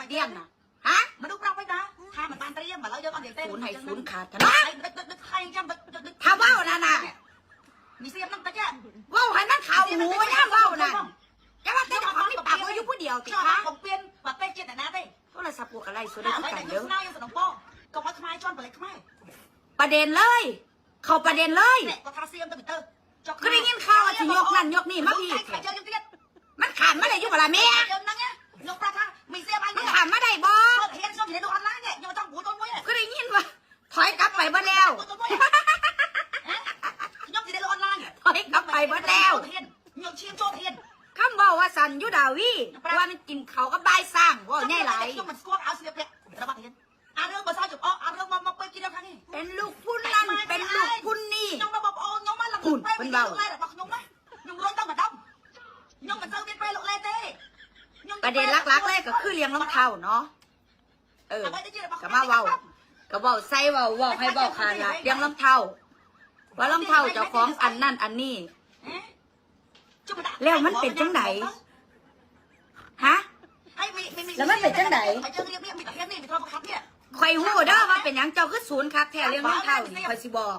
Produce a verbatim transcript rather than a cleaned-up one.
เดี่ยงน่ะ ฮะ มาดูปรับไปนะถ้ามันตามเตรียมมาแล้วเดี๋ยวก่อนเดี๋ยวเต้น ศูนย์ให้ศูนย์ขาด นะ นะ ใครใครจะ ถ้าเว้านั่นน่ะ มีเสียงนั่งตะแก เว้าให้มันเข้าหูนะเว้านั่นจะว่าแต่เจ้าของนี่ปากว่าอยู่ผู้เดียวติ ชอบ คะ ของเปลี่ยนบัตรเต้เจ็ดนะเต้ โทรศัพท์กูกะไล่สุดได้ทุก ไป กัน ใน เด้อ สนามยังสนามป้อกับวัดขมายชวนไปเลยขมาย ประเด็นเลย เข้าประเด็นเลย เนี่ยก็ทาเซียมตะมิเตอร์ ก็ได้ยินข่าวว่าสิยกนั่นยกนี่มาพี่ ใครเจอยังเตี้ย มันขามมาได้อยู่บ่ล่ะแม่ เจอนั่งเนี่ยยกประทามีเสียมัน มัน เนี่ย ขามมาได้บ่ เห็นช่องเห็นออนไลน์เนี่ยยังต้องบูต้นมวย ก็ได้ยินว่า ถอยกลับไปบ่แล้ว ต้นมวย ยังสิได้ออนไลน์ ถอยกลับไปบ่แล้ว ยังเชียงโจเห็น คำเว้าว่าสั่นอยู่ดาวีว่ามันกินเขาก็บายสร้างเว้าใหญ่หลาย ยังมันสควอตเอาเสียเปียระบาดเห็นอ่านเรื่องภาษาจุดอ๋ออ่านเรื่องมามาไปกินแล้วครั้งนี้ เป็นลูกผู้นั่นเป็นลูกผู้นี่ ยังมาบอกอ๋อยังมาหลัง คุณเพิ่นเว้า ยังมาบอกยังร้อนต้องมาดำยังมันเจ้าเป็นไปโลกแรเต้ ประเด็นหลักๆเลยก็คือเรื่องรองเท้าเนาะ เออ ก็มาเว้า ก็เว้าใส่เว้าเว้าให้เว้าขาดละเรื่องรองเท้า ว่ารองเท้าเจ้าของอันนั่นอันนี้ แล้วมันเป็นจังใด ฮะ แล้วมันเป็นจังใด ข่อยฮู้เด้อว่าเป็นหยังเจ้าคือศูนย์คักแท้เรื่องรองเท้านี่ข่อยสิบอก